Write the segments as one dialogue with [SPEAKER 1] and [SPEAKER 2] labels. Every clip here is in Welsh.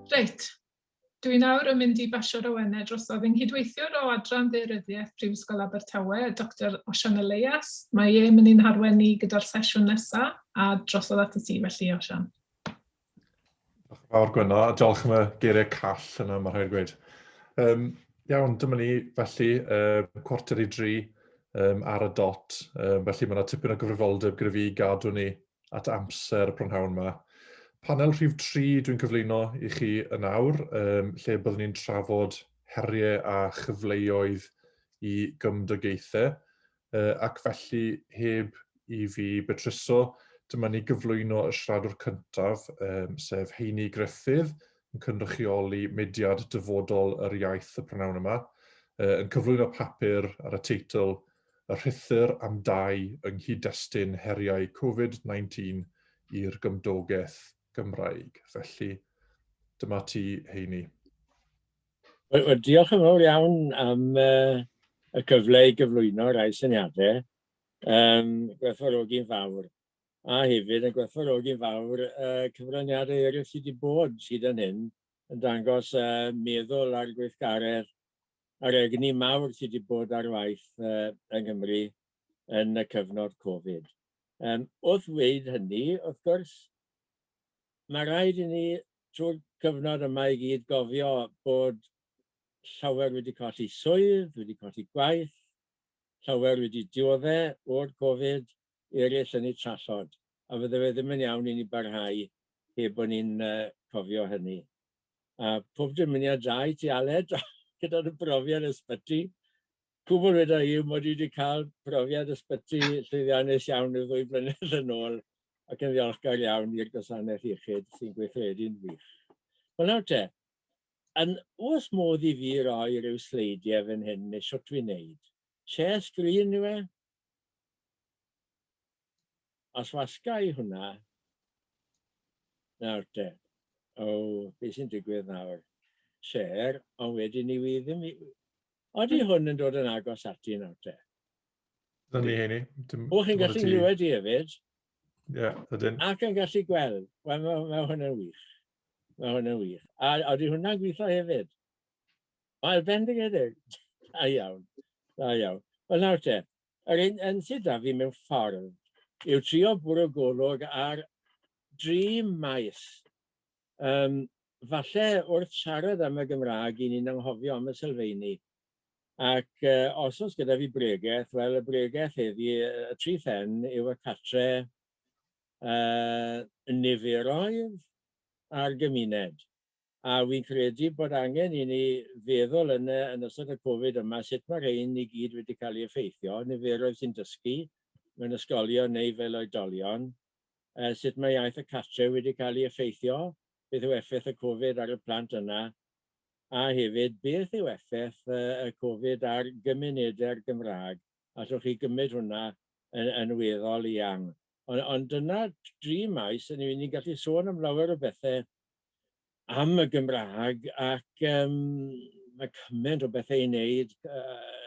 [SPEAKER 1] Reit, dwi nawr yn mynd i basio'r awenau drosodd yng nghydweithiwr o Adran Ddaearyddiaeth Prifysgol Abertawe, Dr Osian Elias. Mae e'n mynd i'n harwen ni gyda'r sesiwn nesaf, a drosodd at y ti felly, Osian.
[SPEAKER 2] Diolch yn fawr, Gwenno, a diolch am y geiriau call yna, mae rhaid gweud. Iawn, dyma ni felly, 2:45 ar y dot, felly mae yna tipyn o gyfrifoldeb gyda fi i gadw ni at amser y prynhawn yma. Panel rhif 3 dwi'n cyflwyno i chi yn awr, lle byddwn ni'n trafod heriau a chyfleoedd i gymdogaethau, ac felly heb i fi betruso, dyma ni gyflwyno y siaradwr cyntaf, sef Heini Gruffudd, yn cynrychioli mudiad Dyfodol yr Iaith y prynhawn yma, yn cyflwyno papur ar y teitl Y rhuthr am dai yng nghyd-destun heriau Covid-19 i'r gymdogaeth Gymraeg. Felly, dyma ti, Heini.
[SPEAKER 3] Wel, diolch yn fawr iawn am y cyfle i gyflwyno rai syniadau. Gwerthfawrogi'n fawr. A hefyd yn gwerthfawrogi'n fawr cyfraniadau eraill sydd wedi bod hyd yn hyn yn dangos meddwl a'r gweithgaredd a'r egni mawr sydd wedi bod ar waith yng Nghymru yn y cyfnod Covid. Wrth ddweud hynny, wrth gwrs, mae rhaid i ni trwy'r cyfnod yma i gyd gofio bod llawer wedi colli swydd, wedi colli gwaith, llawer wedi diodde' o'r Covid, eraill yn eu trallod, a fydde fe ddim yn iawn i ni barhau heb bod ni'n cofio hynny. A pob dymuniad da i ti Aled, gyda dy brofiad ysbyty. Cwbl weda i yw mod i wedi cael profiad ysbyty llwyddiannus iawn ryw ddwy blynedd yn ôl ac yn ddiolchgar iawn i'r gwasanaeth iechyd sy'n gweithredu'n wych. Wel nawr te, yn oes modd i fi roi rhyw sleidiau fan hyn neu shwt dwi'n neud? Share screen yw e? Os wasga i hwnna, nawr te, o, beth sy'n digwydd nawr? Share, ond wedyn ni wi ddim... Odi hwn yn dod yn agos ati nawr te?
[SPEAKER 2] Dyna ni, Heini.
[SPEAKER 3] O, chi'n gallu nghlywed i hefyd?
[SPEAKER 2] Ie, yeah, ydyn.
[SPEAKER 3] Ac yn gallu gweld. Wel, mae, mae hwn yn wych. Mae hwn yn wych. A odi hwnna'n gweithio hefyd? Wel, bendigedig. Da iawn. Da iawn. Wel, nawr te, Yr un un sydd 'da fi mewn ffordd yw trio bwrw golwg ar dri maes. Um, falle wrth siarad am y Gymraeg i ni'n anghofio am y sylfeini. Ac os oes gyda fi bregeth, wel y bregeth heddi, y tri phen yw y cartre, niferoedd a'r gymuned. A wi'n credu bod angen i ni feddwl yn y, yn ystod y Covid yma sut mae rhein i gyd wedi cael eu effeithio, niferoedd sy'n dysgu mewn ysgolion neu fel oedolion, sut mae iaith y cartref wedi cael ei effeithio, beth yw effaith y Covid ar y plant yna, a hefyd beth yw effaith y Covid ar gymunedau'r Gymraeg. Allwch chi gymryd hwnna yn, yn weddol eang. Ond, ond dyna dri maes, yn ni'n gallu sôn am lawer o bethau am y Gymraeg ac mae cymaint o bethau i wneud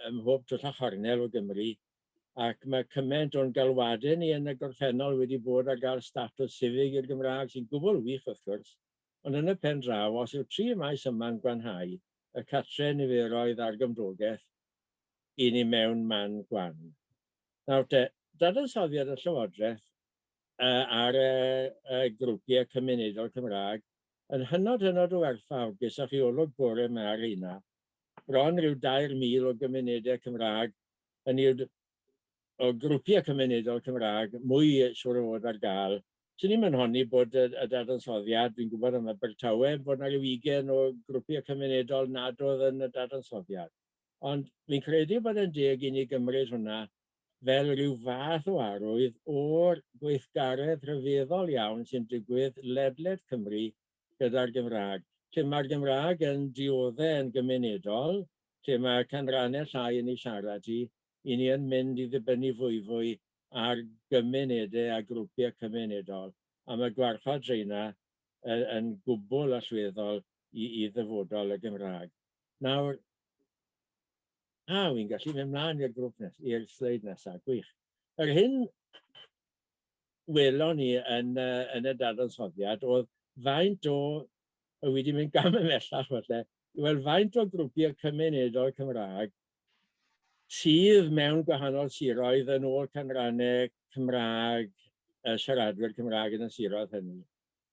[SPEAKER 3] ym mhob twll a chornel o Gymru ac mae cymaint o'n galwadau ni yn y gorffennol wedi bod ar gael statws sifig i'r Gymraeg, sy'n gwbl wych wrth gwrs, ond yn y pen draw, os yw'r tri maes yma'n gwanhau, y cartre, niferoedd a'r gymdogaeth, i ni mewn man gwan. Nawr te, dadansoddiad y Llywodraeth ar y grwpiau cymunedol Cymraeg yn hynod, hynod o werthfawr. Gesoch chi olwg bore yma ar rheina. Bron rhyw 3,000 o gymunedau Cymraeg, hynny yw o grwpiau cymunedol Cymraeg, mwy siŵr o fod ar gael. Swn i'm yn honni bod y, y dadansoddiad, dwi'n gwybod am Abertawe, bod yna rhyw 20 o grwpiau cymunedol nad oedd yn y dadansoddiad. Ond fi'n credu bod e'n deg i ni gymryd hwnna fel rhyw fath o arwydd o'r gweithgaredd rhyfeddol iawn sy'n digwydd ledled Cymru gyda'r Gymraeg, lle mae'r Gymraeg yn diodde' yn gymunedol, lle mae canrannau llai yn ei siarad hi, i ni yn mynd i ddibynnu fwyfwy ar gymunedau a grwpiau cymunedol, a mae gwarchod rheina yn gwbl allweddol i ddyfodol y Gymraeg. Nawr, A, wi'n gallu mynd mlaen i'r grŵp nes, i'r sleid nesaf, gwych. Yr hyn welon ni yn, yn y dadansoddiad oedd faint o a wedi mynd gam ymhellach falle, i weld faint o grwpiau cymunedol Cymraeg sydd mewn gwahanol siroedd yn ôl canrannau Cymraeg, y siaradwyr Cymraeg yn y siroedd hynny.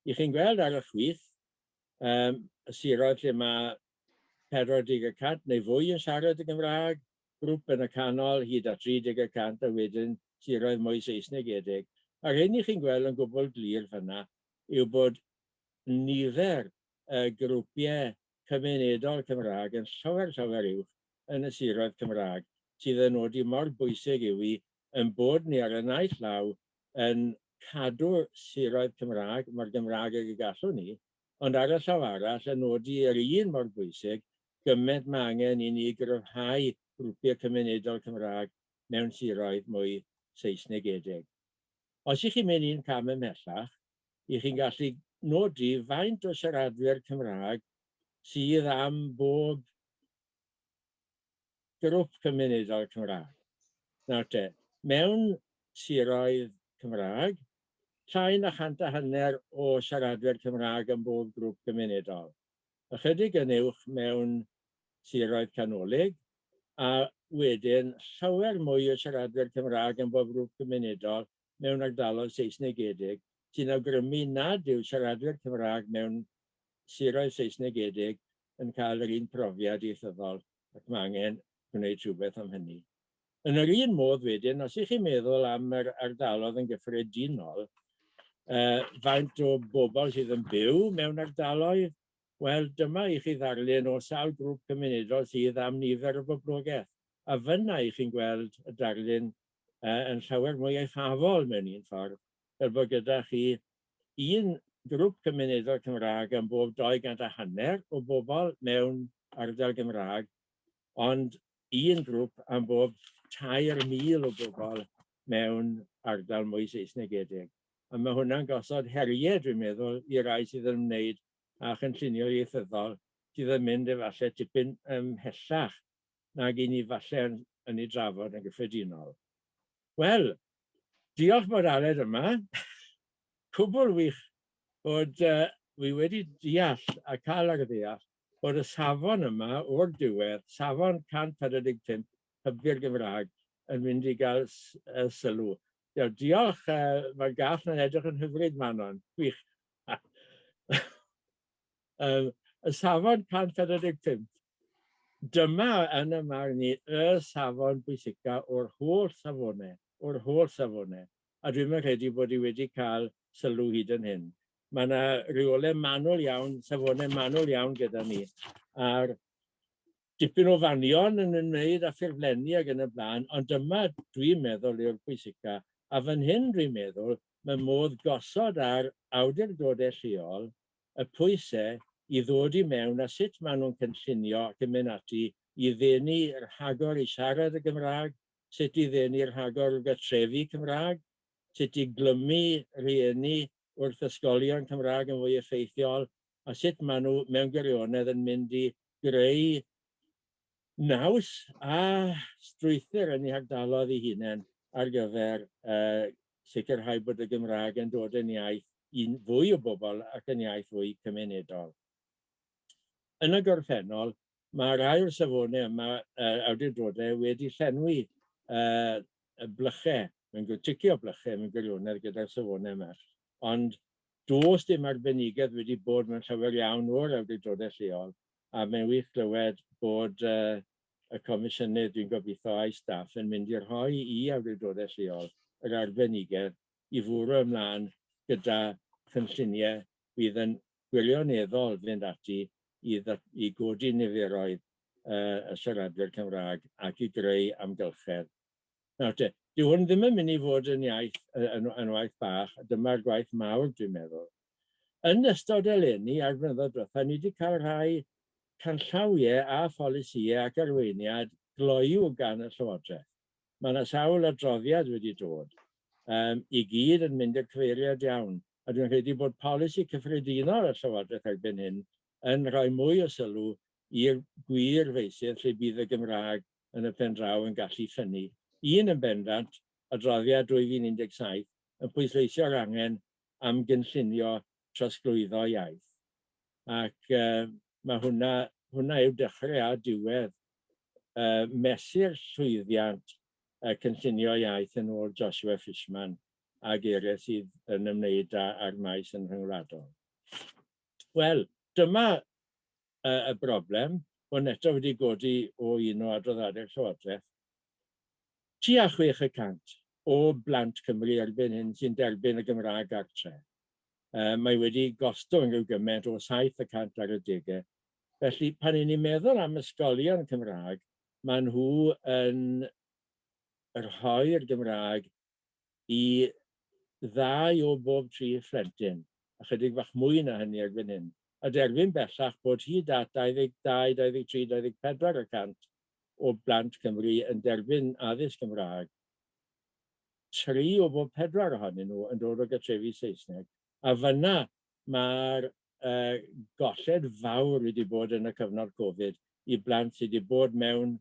[SPEAKER 3] I chi'n gweld ar y chwith, y siroedd lle mae 40 y cant neu fwy yn siarad y Gymraeg, grŵp yn y canol hyd at 30 y cant a wedyn siroedd mwy Saesnegedig. A'r hyn i chi'n gweld yn gwbl glir fanna yw bod nifer y grwpiau cymunedol Cymraeg yn llawer, llawer uwch yn y siroedd Cymraeg, sydd yn nodi mor bwysig yw hi ein bod ni ar y naill law yn cadw'r siroedd Cymraeg mor Gymraeg ag y gallwn ni, ond ar y llaw arall yn nodi yr un mor bwysig gymaint mae angen i ni gryfhau grwpiau cymunedol Cymraeg mewn siroedd mwy Saesnegedig. Os y'ch chi'n mynd un cam ymhellach, y'ch chi'n gallu nodi faint o siaradwyr Cymraeg sydd am bob grwp cymunedol Cymraeg. Nawr te, mewn siroedd Cymraeg, llai na 150 o siaradwyr Cymraeg yn bob grwp cymunedol. Ychydig yn uwch mewn siroedd canolig, a wedyn llawer mwy o siaradwyr Cymraeg yn bob grwp cymunedol mewn ardaloedd Saesnegedig, sy'n awgrymu nad yw siaradwyr Cymraeg mewn siroedd Saesnegedig yn cael yr un profiad ieithyddol ac mae angen gwneud rhywbeth am hynny. Yn yr un modd wedyn, os ych chi'n meddwl am yr ardaloedd yn gyffredinol, faint o bobl sydd yn byw mewn ardaloedd, wel dyma i chi ddarlun o sawl grŵp cymunedol sydd am nifer y boblogaeth. A fyna i chi'n gweld y darlun yn llawer mwy eithafol mewn un ffordd, fel bod gyda chi un grŵp cymunedol Cymraeg am bob 250 o bobl mewn ardal Gymraeg, ond un grŵp am bob 3,000 o bobl mewn ardal mwy Saesnegedig. A mae hwnna'n gosod heriau, dwi'n meddwl, i rai sydd yn ymwneud â chynllunio ieithyddol, sydd yn mynd efallai tipyn ymhellach nag i ni falle yn ei drafod yn gyffredinol. Wel, diolch bod Aled yma. Cwbl wych bod wi wedi deall a cael ar ddeall bod y safon yma o'r diwedd, safon 145 hybu'r Gymraeg, yn mynd i gael sylw. Diolch, mae'r gath yn edrych yn hyfryd, Manon. Gwych. Y safon 145. Dyma, yn y marn i, y safon bwysica o'r holl safonau, o'r holl safonau, a dwi'm yn credu bod hi wedi cael sylw hyd yn hyn. Mae yna reolau manwl iawn, safonau manwl iawn gyda ni, a'r dipyn o fanion yn ymwneud â ffurflenni ac yn y blaen, ond dyma dwi'n meddwl yw'r pwysica, a fan hyn dwi'n meddwl mae modd gosod ar awdurdodau lleol y pwysau i ddod i mewn a sut maen nhw'n cynllunio ac yn mynd ati i ddenu rhagor i siarad y Gymraeg, sut i ddenu rhagor o gartrefi Cymraeg, sut i glymu rhieni wrth ysgolion Cymraeg yn fwy effeithiol, a sut maen nhw mewn gwirionedd yn mynd i greu naws a strwythur yn eu hardaloedd eu hunain ar gyfer sicrhau bod y Gymraeg yn dod yn iaith i fwy o bobl ac yn iaith fwy cymunedol. Yn y gorffennol, mae rhai o'r safonau yma, awdurdodau, wedi llenwi y blychau, mae'n ticio blychau mewn gwirionedd gyda'r safonau yma, ond does dim arbenigedd wedi bod mewn llawer iawn o'r awdurdodau lleol, a mae'n wych clywed bod y Comisiynydd, dwi'n gobeithio, a'i staff yn mynd i rhoi i awdurdodau lleol yr arbenigedd i fwrw ymlaen gyda chynlluniau fydd yn gwirioneddol fynd ati i, i godi niferoedd y siaradwyr Cymraeg ac i greu amgylchedd. Nawr te, dyw hwn ddim yn mynd i fod yn iaith, yn, yn waith bach, dyma'r gwaith mawr dwi'n meddwl. Yn ystod eleni a'r blynyddoedd diwetha, ni wedi cael rhai canllawiau a pholisïau ac arweiniad gloyw gan y Llywodraeth. Mae yna sawl adroddiad wedi dod, i gyd yn mynd i'r cyfeiriad iawn, a dwi'n credu bod polisi cyffredinol y Llywodraeth erbyn hyn yn rhoi mwy o sylw i'r gwir feysydd lle bydd y Gymraeg yn y pen draw yn gallu ffynnu. Un yn bendant, adroddiad 2017, yn pwysleisio'r angen am gynllunio trosglwyddo iaith. Ac mae hwnna, hwnna yw dechrau a diwedd mesur llwyddiant y cynllunio iaith yn ôl Joshua Fishman ag eraill sydd yn ymwneud â'r maes yn rhyngwladol. Wel, dyma y broblem, hwn eto wedi godi o un o adroddiadau'r Llywodraeth. Tua 6% o blant Cymru erbyn hyn sy'n derbyn y Gymraeg gartre. Mae wedi gostwng rhyw gymaint o 7% ar y degau. Felly, pan 'y ni'n meddwl am ysgolion Cymraeg, maen nhw yn rhoi'r Gymraeg i ddau o bob tri phlentyn, ychydig bach mwy na hynny erbyn hyn, a derbyn bellach bod hyd at 22, 23, 24 y cant o blant Cymru yn derbyn addysg Gymraeg, tri o bob pedwar ohonyn nhw yn dod o gartrefi Saesneg, a fanna mae'r golled fawr wedi bod yn y cyfnod Covid i blant sydd wedi bod mewn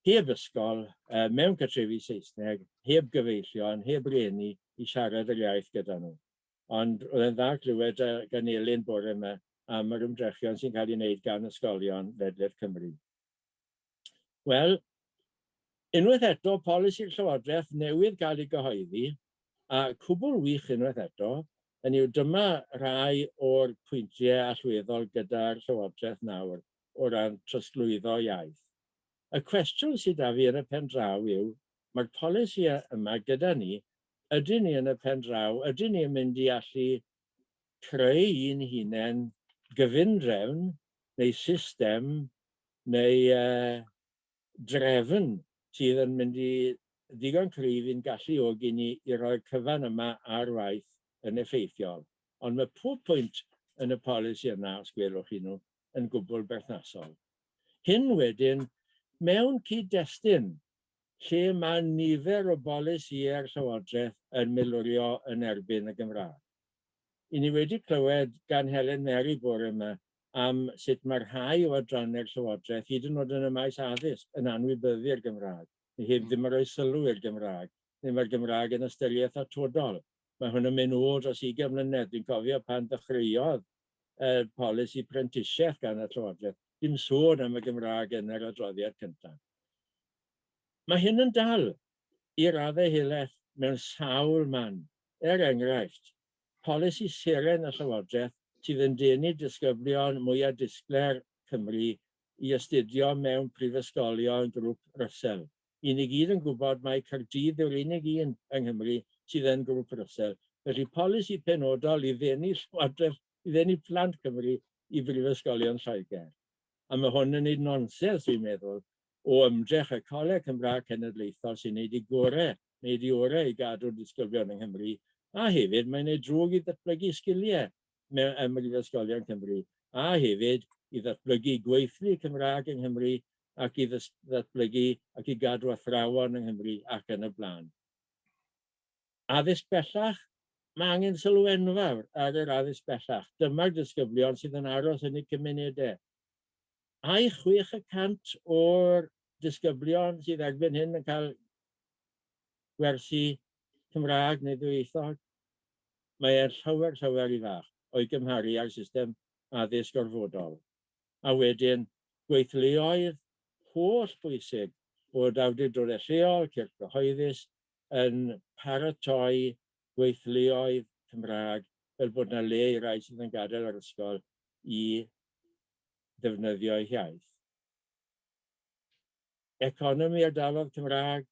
[SPEAKER 3] heb ysgol, mewn cartrefi Saesneg, heb gyfeillion, heb rieni i siarad yr iaith gyda nhw. Ond oedd e'n dda clywed gan Elin bore yma am yr ymdrechion sy'n cael ei wneud gan ysgolion ledled Cymru. Wel, unwaith eto, polisi'r Llywodraeth newydd gael ei gyhoeddi, a cwbl wych unwaith eto, hynny yw dyma rai o'r pwyntiau allweddol gyda'r Llywodraeth nawr o ran trosglwyddo iaith. Y cwestiwn sydd 'da fi yn y pen draw yw, mae'r polisi yma gyda ni, ydyn ni yn y pen draw, ydyn ni yn mynd i allu creu i'n hunain gyfundrefn neu system neu drefn sydd yn mynd i ddigon cryf i'n galluogi ni i roi'r cyfan yma ar waith yn effeithiol. Ond mae pob pwynt yn y polisi yna, os gwelwch chi nhw, yn gwbl berthnasol. Hyn wedyn, mewn cyd-destun lle mae nifer o bolisïau'r Llywodraeth yn milwrio yn erbyn y Gymraeg. I ni wedi clywed gan Helen Mary bore yma am sut mae rhai o adrannau'r Llywodraeth, hyd yn oed yn y maes addysg, yn anwybyddu'r Gymraeg, neu heb ddim yn rhoi sylw i'r Gymraeg, neu mae'r Gymraeg yn ystyriaeth atodol. Mae hwn yn mynd nôl dros 20 mlynedd. Dwi'n cofio pan ddechreuodd y polisi prentisiaeth gan y Llywodraeth, dim sôn am y Gymraeg yn yr adroddiad cyntaf. Mae hyn yn dal i raddau helaeth mewn sawl man. Er enghraifft, polisi seren y Llywodraeth sydd yn denu disgyblion mwyaf disglair Cymru i astudio mewn prifysgolion Grŵp Russell. I ni gyd yn gwybod mai Caerdydd yw'r unig un yng Nghymru sydd yn Grŵp Russell. Felly polisi penodol i ddenu Llywodraeth, i ddenu plant Cymru i brifysgolion Lloegr. A mae hwn yn neud nonsens, dwi'n meddwl, o ymdrech y Coleg Cymraeg Cenedlaethol sy'n neud ei gore, neud ei orau i gadw'r disgyblion yng Nghymru, a hefyd mae'n neud drwg i ddatblygu sgiliau mewn ym mhrifysgolion Cymru, a hefyd i ddatblygu gweithlu Cymraeg yng Nghymru ac i ddatblygu ac i gadw athrawon yng Nghymru ac yn y blaen. Addysg bellach, mae angen sylw enfawr ar yr addysg bellach. Dyma'r disgyblion sydd yn aros yn eu cymunedau. Ai 6% o'r disgyblion sydd erbyn hyn yn cael gwersi Cymraeg neu ddwyieithog? Mae e'n llawer, llawer i fach o'i gymharu â'r system addysg orfodol. A wedyn, gweithleoedd holl bwysig bod awdurdodau lleol, cyrff cyhoeddus, yn paratoi gweithleoedd Cymraeg fel bod 'na le i rai sydd yn gadael yr ysgol i ddefnyddio'u hiaith. Economi ardalodd Cymraeg,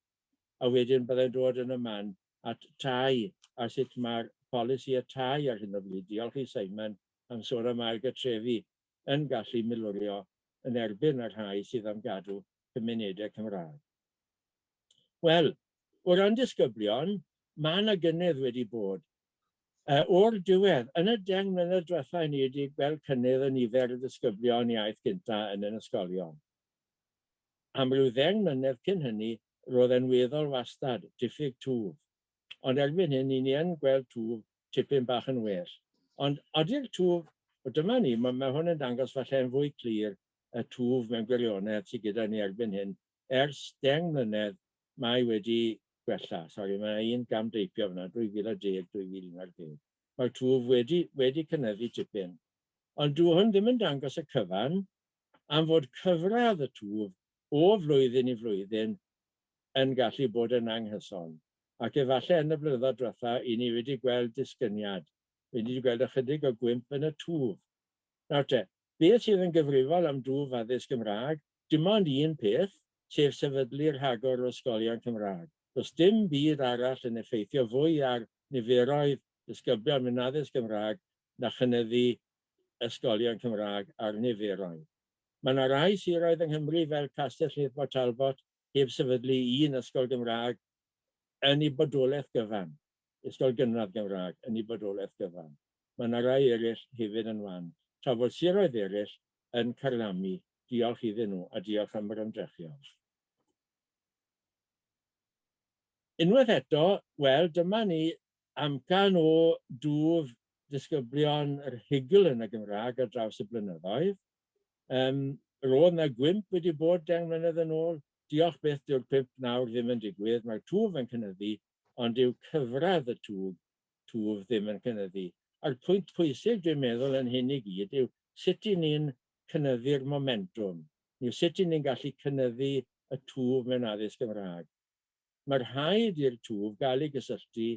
[SPEAKER 3] a wedyn byddai'n dod yn y man at tai a sut mae'r polisi y tai ar hyn o bryd, diolch i Simon am sôn am ail gartrefi, yn gallu milwrio yn erbyn y rhai sydd am gadw cymunedau Cymraeg. Wel, o ran disgyblion, mae yna gynnydd wedi bod. O'r diwedd, yn y 10 mlynedd diwethaf ni wedi gweld cynnydd yn nifer y disgyblion iaith gynta yn ein ysgolion. Am ryw ddeng mlynedd cyn hynny, roedd e'n weddol wastad, diffyg twf. Ond erbyn hyn, 'y ni yn gweld twf tipyn bach yn well. Ond odi'r twf, o dyma ni, mae, mae hwn yn dangos falle yn fwy clir y twf mewn gwirionedd sydd gyda ni erbyn hyn. Ers 10 mlynedd, mae wedi gwella. Sori, mae un gam deipio fyna, 2010, 2011. Mae'r twf wedi, wedi cynyddu tipyn. Ond dyw hwn ddim yn dangos y cyfan, am fod cyfradd y twf o flwyddyn i flwyddyn yn gallu bod yn anghyson. Ac efallai yn y blynyddoedd diwetha, i ni wedi gweld disgyniad, i ni wedi gweld ychydig o gwymp yn y twf. Nawr te, beth sydd yn gyfrifol am dwf addysg Gymraeg? Dim ond un peth, sef sefydlu rhagor o ysgolion Cymraeg. Does dim byd arall yn effeithio fwy ar niferoedd disgyblion mewn addysg Gymraeg na chynyddu ysgolion Cymraeg ar niferoedd. Mae yna rai siroedd yng Nghymru fel Castell-nedd Port Talbot heb sefydlu un ysgol Gymraeg yn ei bodolaeth gyfan, ysgol gynradd Gymraeg yn ei bodolaeth gyfan. Mae yna rai eraill hefyd yn wan, tra bod siroedd eraill yn carlamu, diolch iddyn nhw a diolch am yr ymdrechion. Unwaith eto, wel, dyma ni amcan o dwf disgyblion yr rhugl yn y Gymraeg ar draws y blynyddoedd. Um, roedd yna gwymp wedi bod 10 mlynedd yn ôl. Diolch byth dyw'r cwymp nawr ddim yn digwydd. Mae'r twf yn cynyddu, ond dyw cyfradd y twf, twf ddim yn cynyddu. A'r pwynt pwysig dwi'n meddwl yn hyn i gyd yw sut i ni'n cynyddu'r momentwm, neu sut i ni'n gallu cynyddu y twf mewn addysg Gymraeg. Mae rhaid i'r twf gael ei gysylltu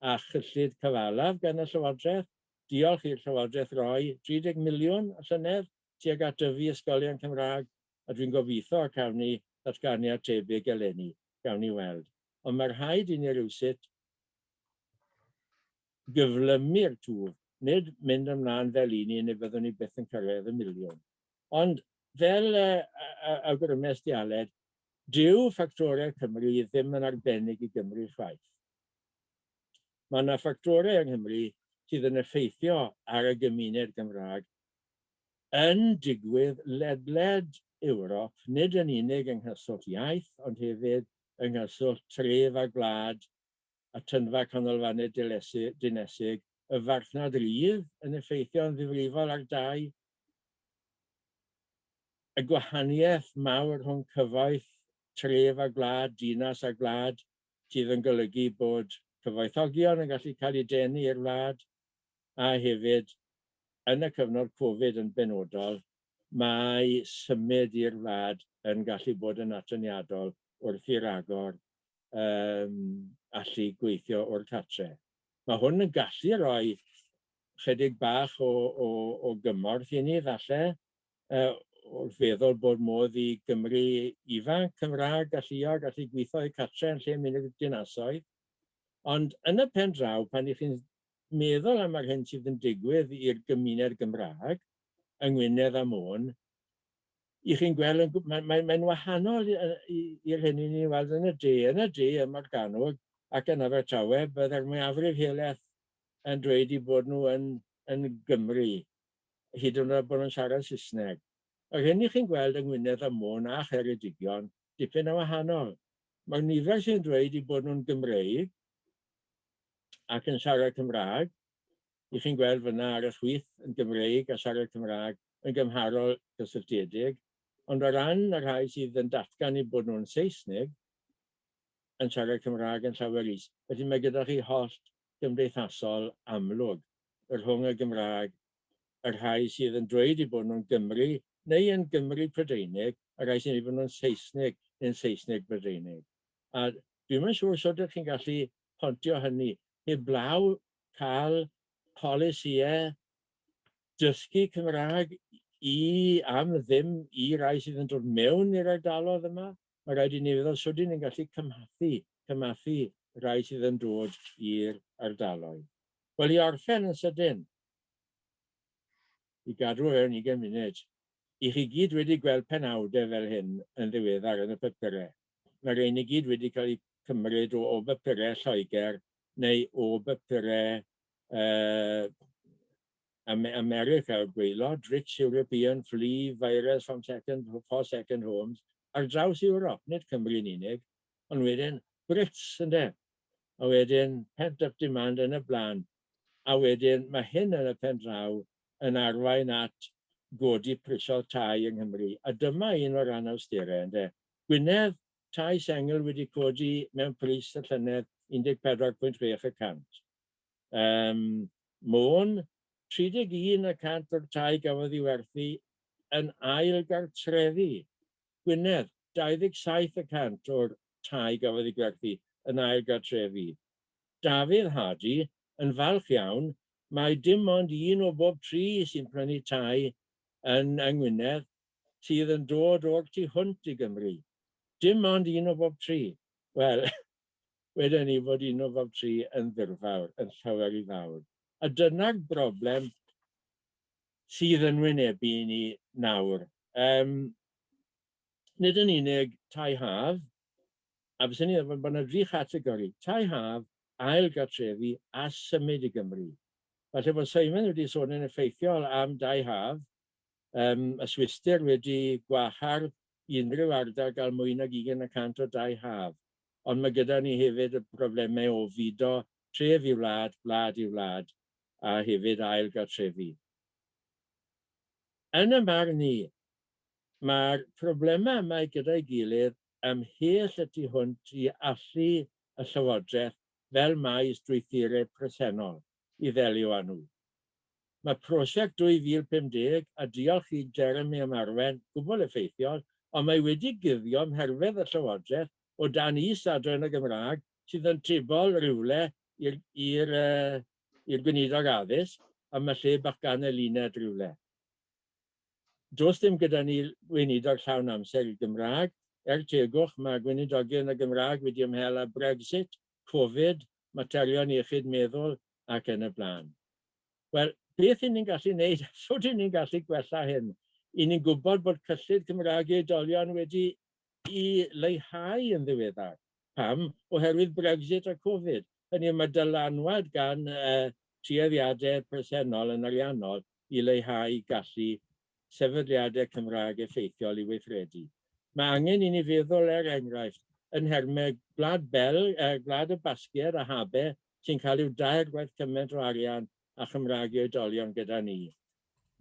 [SPEAKER 3] â chyllid cyfalaf gan y Llywodraeth. Diolch i'r Llywodraeth roi 30 miliwn y llynedd tuag at dyfu ysgolion Cymraeg, a dwi'n gobeithio y cawn ni ddatganiad tebyg eleni, gawn ni weld. Ond mae rhaid i ni rywsut gyflymu'r twf, nid mynd ymlaen fel i ni neu byddwn ni byth yn cyrraedd y miliwn. Ond fel awgrymes di Aled, dyw ffactorau Cymru ddim yn arbennig i Gymru chwaith. Mae yna ffactorau yng Nghymru sydd yn effeithio ar y gymuned Gymraeg yn digwydd ledled Ewrop, nid yn unig yng nghyswllt iaith, ond hefyd yng nghyswllt tref a gwlad, atynfa canolfannau dinesig, y farchnad rydd yn effeithio'n ddifrifol ar dai, y gwahaniaeth mawr rhwng cyfoeth tref a gwlad, dinas a gwlad, sydd yn golygu bod cyfoethogion yn gallu cael eu denu i'r wlad, a hefyd, yn y cyfnod Covid yn benodol, mae symud i'r wlad yn gallu bod yn atyniadol wrth i ragor um, allu gweithio o'r cartre. Mae hwn yn gallu rhoi chydig bach o, o, o gymorth i ni, falle, uh, wrth feddwl bod modd i Gymru ifanc Cymraeg galluog gallu gweithio i cartre yn lle mynd i'r dinasoedd. Ond yn y pen draw, pan ych chi'n meddwl am yr hyn sydd yn digwydd i'r gymuned Gymraeg yng Ngwynedd a Môn, i chi'n gweld, yn, mae'n mae, mae wahanol i'r hyn i ni'n weld yn y de. Yn y de, ym Morgannwg ac yn Abertawe, byddai'r mwyafrif helaeth yn dweud eu bod nhw yn, yn Gymru, hyd yn oed bod nhw'n siarad Saesneg. Yr hyn i chi'n gweld yng Ngwynedd a Môn a Cheredigion, dipyn yn wahanol. Mae'r nifer sy'n dweud eu bod nhw'n Gymreig ac yn siarad Cymraeg, i chi'n gweld fyna ar y chwith yn Gymreig a siarad Cymraeg yn gymharol gysylltiedig, ond o ran y rhai sydd yn datgan eu bod nhw'n Seisnig, yn siarad Cymraeg yn llawer is. Felly mae gyda chi hollt gymdeithasol amlwg rhwng y Gymraeg, y rhai sydd yn dweud eu bod nhw'n Gymry neu yn Gymry Prydeinig, a rhai sy'n dweud bod nhw'n Seisnig neu'n Seisnig Brydeinig. A dwi'm yn siŵr sut ydych chi'n gallu pontio hynny, heblaw cael polisïau dysgu Cymraeg i am ddim i rai sydd yn dod mewn i'r ardaloedd yma. Mae rhaid i ni feddwl sut ni'n gallu cymhathu, cymathu rai sydd yn dod i'r ardaloedd. Wel, i orffen yn sydyn, i gadw o fewn 20 munud, i chi gyd wedi gweld penawdau fel hyn yn ddiweddar yn y papurau. Mae rhain i gyd wedi cael eu cymryd o, o bapurau Lloegr neu o bapurau uh, America o'r gwaelod, Rich European Flee Virus from second, for Second Homes, ar draws Ewrop, nid Cymru yn unig, ond wedyn Brits, ynde? A wedyn pent-up demand yn y blaen. A wedyn mae hyn yn y pen draw yn arwain at godi prisoedd tai yng Nghymru. A dyma un o'r anawsterau, ynde? Gwynedd, tai sengl wedi codi mewn pris y llynedd 14.6 y cant. Um, Môn, 31 y cant o'r tai gafodd ei werthu yn ail gartrefi. Gwynedd, 27 y cant o'r tai gafodd ei gwerthu yn ail gartrefi. Dafydd Hardy yn falch iawn mai dim ond un o bob tri sy'n prynu tai yn yng Ngwynedd sydd yn dod o'r tu hwnt i Gymru. Dim ond un o bob tri. Wel, weden ni fod un o bob tri yn ddirfawr, yn llawer i fawr. A dyna'r broblem sydd yn wynebu ni nawr. Um, nid yn unig tai haf, a fyswn i'n bod yna dri chategori, tai haf, ail gartrefi a symud i Gymru. Falle bod Simon wedi sôn yn effeithiol am dai haf, um, y Swistir wedi gwahardd i unrhyw ardal gael mwy nag 20% o dai haf. Ond mae gyda ni hefyd y problemau o fudo tref i wlad, gwlad i wlad, a hefyd ail gartrefi. Yn y marn i, mae'r problemau yma gyda'i gilydd ymhell y tu hwnt i allu y Llywodraeth fel mae strwythurau presennol i ddelio â nhw. Mae prosiect 2050, a diolch i Jeremy am arwain, gwbl effeithiol, ond mae wedi guddio mherfedd y Llywodraeth o dan is-adran y Gymraeg sydd yn tebol rywle i'r i'r i'r Gweinidog Addysg, a mae lle bach gan Eluned rywle. Does dim gyda ni weinidog llawn amser i'r Gymraeg. Er tegwch, mae gweinidogion y Gymraeg wedi ymhel â Brexit, Covid, materion iechyd meddwl ac yn y blaen. Wel, beth y'n ni'n gallu wneud a sut y'n ni'n gallu gwella hyn? Y'n ni'n gwybod bod cyllid Cymraeg i oedolion wedi i leihau yn ddiweddar. Pam? Oherwydd Brexit a Covid. Hynny yw, mae dylanwad gan uh, tueddiadau presennol yn ariannol i leihau gallu sefydliadau Cymraeg effeithiol i weithredu. Mae angen i ni feddwl, er enghraifft, yn nhermau Gwlad Belg, Gwlad y Basgiaid a Habe sy'n cael rhyw dair gwaith cymaint o arian a Chymraeg i oedolion gyda ni.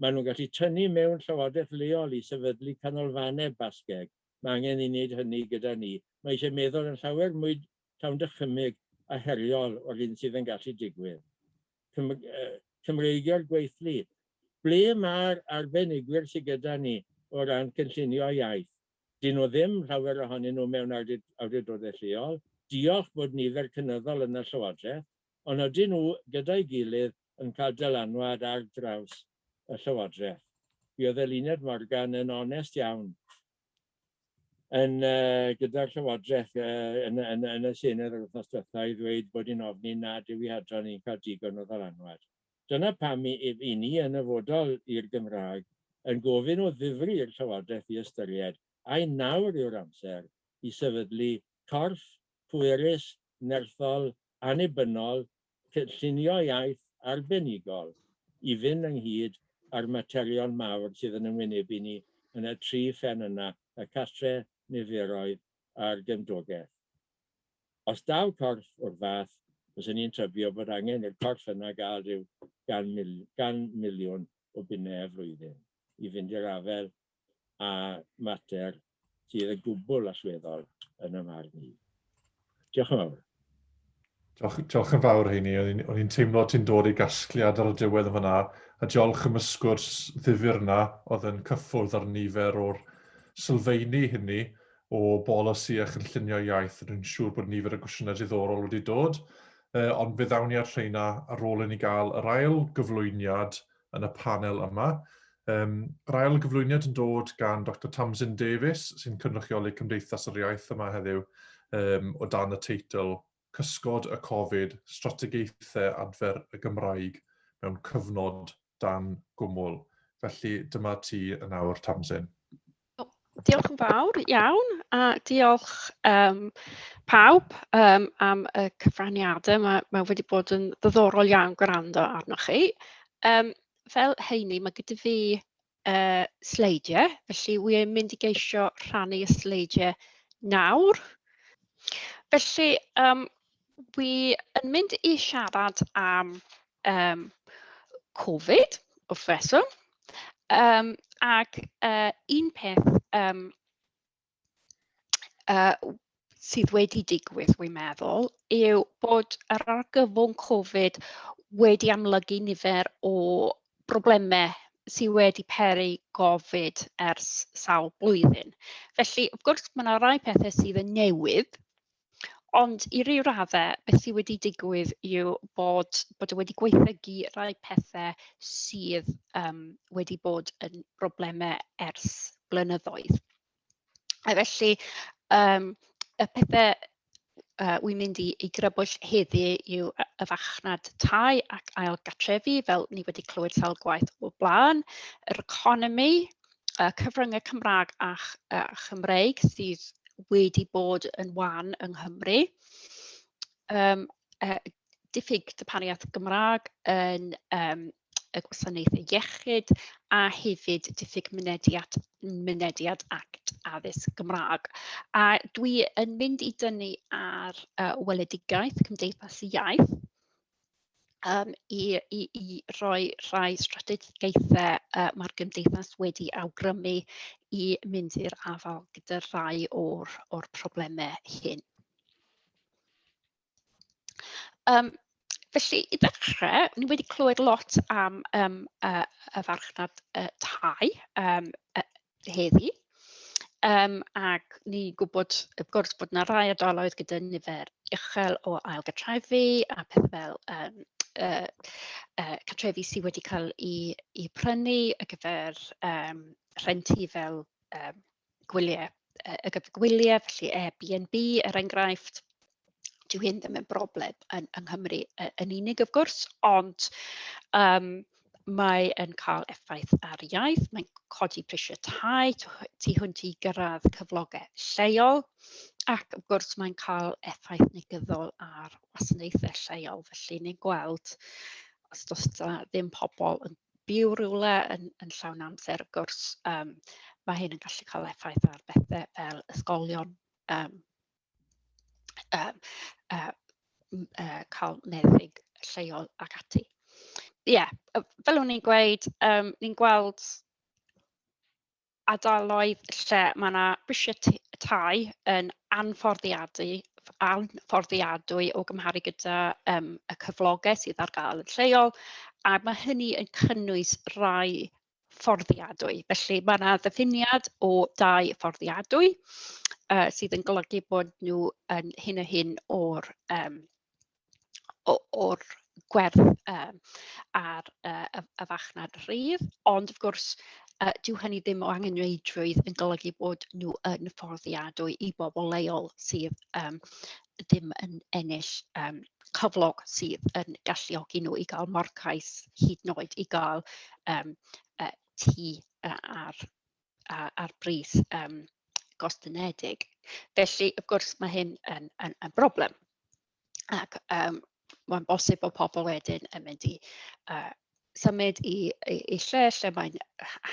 [SPEAKER 3] Maen nhw'n gallu tynnu mewn llywodraeth leol i sefydlu canolfannau Basgeg. Mae angen i ni wneud hynny gyda ni. Mae eisiau meddwl yn llawer mwy llawn dychymyg a heriol o'r hyn sydd yn gallu digwydd. Cymreigio'r gweithlu. Ble mae'r arbenigwyr sydd gyda ni o ran cynllunio iaith? Dyn nhw ddim, llawer ohonyn nhw, mewn awdurdodau lleol. Diolch bod nifer cynyddol yn y Llywodraeth, ond ydyn nhw gyda'i gilydd yn cael dylanwad ar draws y Llywodraeth? Mi oedd Eluned Morgan yn onest iawn yn, uh, gyda'r Llywodraeth uh, yn, yn, yn y Senedd yr wythnos diwethaf i ddweud bod hi'n ofni nad yw ei hadran hi'n cael digon o ddylanwad. Dyna pam i, i ni yn nyfodol i'r Gymraeg yn gofyn o ddifri i'r Llywodraeth i ystyried ai nawr yw'r amser i sefydlu corff pwerus, nerthol, annibynnol, cynllunio iaith arbenigol i fynd ynghyd â'r materion mawr sydd yn ymwynebu ni yn y tri phen yna, y cartre, niferoedd a'r gymdogaeth. Os daw corff o'r fath, fyswn i'n tybio bod angen i'r corff yna gael rhyw gan miliwn o bunnau y flwyddyn i fynd i'r afael â mater sydd yn gwbl allweddol yn y marn i. Diolch yn fawr.
[SPEAKER 2] Diolch, diolch yn fawr, Heini. O'n i'n teimlo ti'n dod i gasgliad ar y diwedd yn fanna, a diolch am y sgwrs ddifyr yna oedd yn cyffwrdd ar nifer o'r sylfeini hynny o bolisi a chynllunio iaith. Rwy'n siŵr bod nifer o gwestiynau diddorol wedi dod, ond fe ddawn ni at rheina ar ôl i ni gael yr ail gyflwyniad yn y panel yma. Um, yr ail gyflwyniad yn dod gan Dr Tamsin Davies, sy'n cynrychioli Cymdeithas yr Iaith yma heddiw, um, o dan y teitl Cysgod y Covid, Strategaethau Adfer y Gymraeg mewn cyfnod dan gwmwl. Felly dyma ti yn awr, Tamsin.
[SPEAKER 4] Diolch yn fawr iawn a diolch um, pawb um, am y cyfraniadau. Mae, mae wedi bod yn ddiddorol iawn gwrando arnoch chi. Um, fel heini, mae gyda fi uh, sleidiau, felly wy'n mynd i geisio rhannu y sleidiau nawr. Felly, um, wi yn mynd i siarad am um, Covid, wrth reswm. Um, ac uh, un peth um, uh, sydd wedi digwydd, wi'n meddwl, yw bod yr argyfwng Covid wedi amlygu nifer o broblemau sydd wedi peri gofid ers sawl blwyddyn. Felly, wrth gwrs, mae yna rai pethau sydd yn newydd, ond i ryw raddau, beth sydd wedi digwydd yw bod, bod e wedi gweithygu rai pethau sydd um, wedi bod yn broblemau ers blynyddoedd. A felly, um, y pethau wy'n mynd i, i grybwyll heddi yw y farchnad tai ac ail gartrefi, fel ni wedi clywed sawl gwaith o blaen, yr economi, y cyfryngau Cymraeg a, a Chymreig sydd wedi bod yn wan yng Nghymru, um, diffyg darpariaeth Gymraeg yn um, y gwasanaethau iechyd a hefyd diffyg mynediad, mynediad at addysg Gymraeg. A dwi yn mynd i dynnu ar weledigaeth Cymdeithas y Iaith um, i, i, i roi rhai strategaethau mae'r gymdeithas wedi awgrymu i mynd i'r afael gyda rhai o'r, or problemau hyn. Um, felly, i ddechrau, ni wedi clywed lot am um, y farchnad tai um, heddi. Um, ac ni'n gwybod, wrth gwrs, bod yna rai ardaloedd gyda nifer uchel o ailgartrefi a pethau fel um, cartrefi sydd wedi cael eu, eu prynu ar gyfer um, rhenti fel um, gwyliau, y gyfer gwyliau, felly Airbnb er enghraifft. Dyw hyn ddim yn broblem yn, yng Nghymru yn unig, wrth gwrs, ond um, mae yn cael effaith ar iaith, mae'n codi prisiau tai tu hwnt i gyrraedd cyflogau lleol, ac wrth gwrs mae'n cael effaith negyddol ar wasanaethau lleol, felly ni'n gweld os does ddim pobl yn byw rhywle yn, yn llawn amser, wrth gwrs, um, mae hyn yn gallu cael effaith ar bethau fel ysgolion, um, um, uh, cael meddyg lleol ac ati. Ie, yeah, fel o'n i'n gweud, um, ni'n gweld ardaloedd lle mae yna brisiau tai yn anfforddiadwy, anfforddiadwy o gymharu gyda um, y cyflogau sydd ar gael yn lleol, a mae hynny yn cynnwys rai fforddiadwy. Felly mae yna ddiffiniad o dai fforddiadwy uh, sydd yn golygu bod nhw yn hyn a hyn o'r um, o'r gwerth um, ar uh, y, y farchnad rhydd, ond wrth gwrs uh, dyw hynny ddim o angenrheidrwydd yn golygu bod nhw yn fforddiadwy i bobl leol sydd um, ddim yn ennill um, cyflog sydd yn galluogi nhw i gael morgais hyd yn oed i gael um, tŷ ar, ar bris um, gostynedig. Felly, wrth gwrs, mae hyn yn, yn, yn broblem. Ac um, mae'n bosib bod pobl wedyn yn mynd i uh, symud i, i, i lle lle mae'n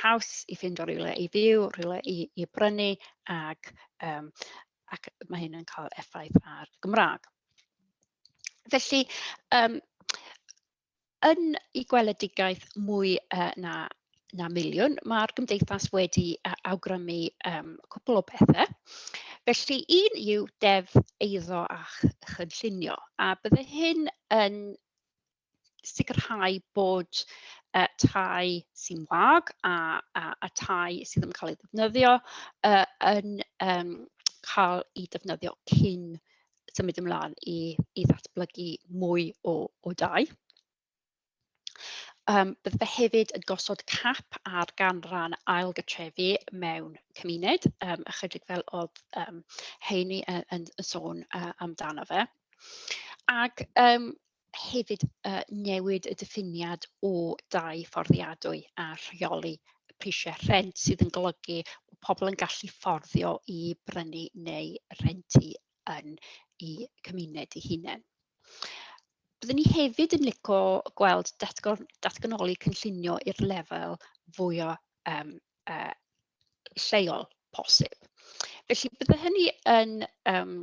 [SPEAKER 4] haws i ffindo rhywle i fyw, rhywle i, i brynu, ac, um, ac mae hyn yn cael effaith ar Gymraeg. Felly, um, Yn ei gweledigaeth mwy uh, na, na miliwn, mae'r gymdeithas wedi uh, awgrymu um, cwpl o bethau. Felly, un yw deddf eiddo a chynllunio, a bydde hyn yn sicrhau bod uh, tai sy'n wag a, a, a tai sydd ddim yn cael ei ddefnyddio uh, yn um, cael ei defnyddio cyn symud ymlaen i, i ddatblygu mwy o, o dai. Um, bydde fe hefyd yn gosod cap ar ganran ailgytrefi mewn cymuned, um, ychydig fel oedd um, Heini yn, yn, yn sôn uh, amdano fe. Ac um, hefyd uh, newid y diffiniad o dai fforddiadwy a rheoli prisiau rhent sydd yn golygu bod pobl yn gallu fforddio i brynu neu rentu yn eu cymuned eu hunain. Byddwn ni hefyd yn licio gweld datganoli cynllunio i'r lefel fwyaf um, uh, lleol posib. Felly bydde hynny yn um,